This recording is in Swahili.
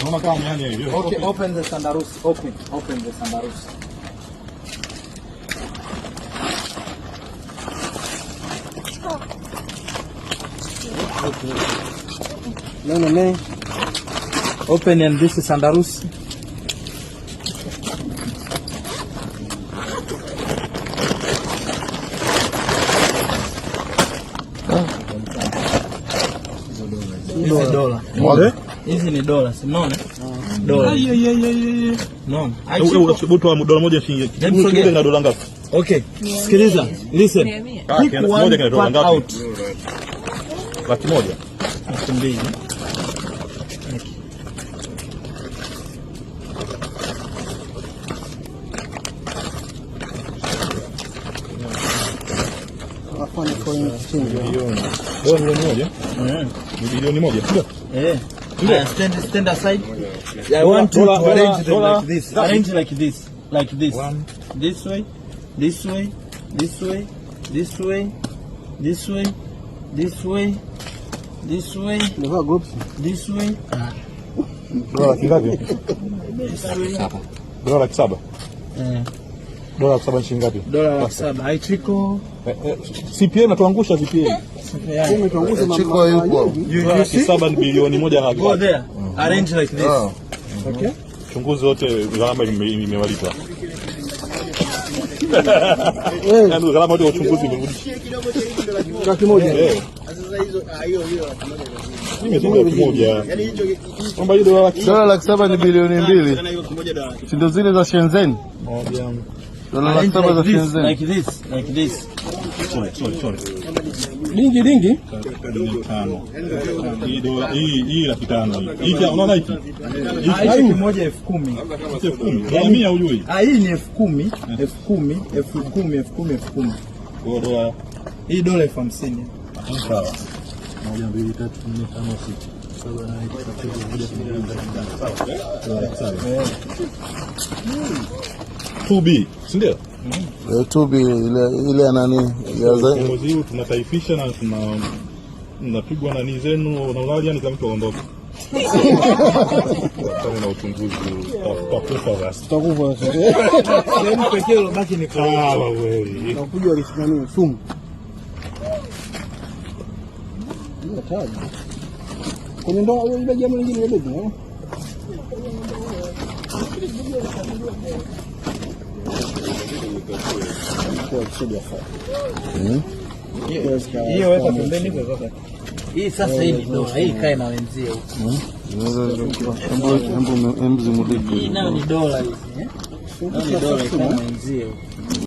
Naona kama nyanya hivi. Okay, open the sandarusi. Open, open the sandarusi. No, no, no. Open and this is sandarusi. Hizi dola. Hizi ni dola, si mnaona? Dola. Unaona? Buto dola moja shilingi. Hebu Na dola ngapi? Okay. Sikiliza. Listen. Ah, Pick moja one kina dola part ngapi? out. 100,000. 2,000. Bilioni. Dola milioni moja? Ni bilioni moja, sio? Eh. Aya, stand aside. I want you to Dola, arrange them dola, like this. Arrange like this. Like this. This way. This way. This way. This way. This way. This way. This way. This way. Dola laki ngapi? This way. Dola 700,000. Eh. Dola 700,000 shilingi ngapi? Dola 700,000. Haichiko. CPA natuangusha CPA. Chiko yupo. You, Dola you see? 700,000 ni bilioni moja na Go laki. there. Arrange like this. Ah. Okay. Chunguzi wote gharama imewalipa. Yaani gharama yote ya uchunguzi imerudisha. Laki moja. Eh. Nimezungumza 100,000. Kwamba hii dola 700,000. Dola 700,000 ni bilioni 2. Si ndio zile za Shenzhen? Dola Arrange 700,000 za like this, Shenzhen. like this, like this. Sorry, sorry, sorry. Dingi dingi. Tano. Hii dola hii 500,000 hii. Hii unaona hiki? Ah, hichi kimoja 10,000. Hiki 10,000. Dola 100 hujui. Ah, hii ni 10,000, 10,000, 10,000, 10,000, 10,000. Kwa hiyo dola Hii dola 50,000. sawa. 1 2 3 4 5 6 7 8 9 10 11 12 13. Sawa. 2B, si ndio? Tubi ile ya nani ya Kiongozi huu tunataifisha na tuna mnapigwa nani zenu na ulali, yani kila mtu aondoke. Kama na uchunguzi tutakufa basi. Tutakufa. Sehemu pekee ilobaki ni kwa Ah, kweli. Nakuja walisimamia sumu. Ni hatari. Kwenye ndoa ile jambo lingine ile begi, eh? hiyo, weka pembeni hivyo sasa. Hii sasa hii ni dola, hii kae na wenzie huko. Hebu zimulike. Hii nayo ni dola hizi, eh? Nayo ni dola ikae na wenzie huko.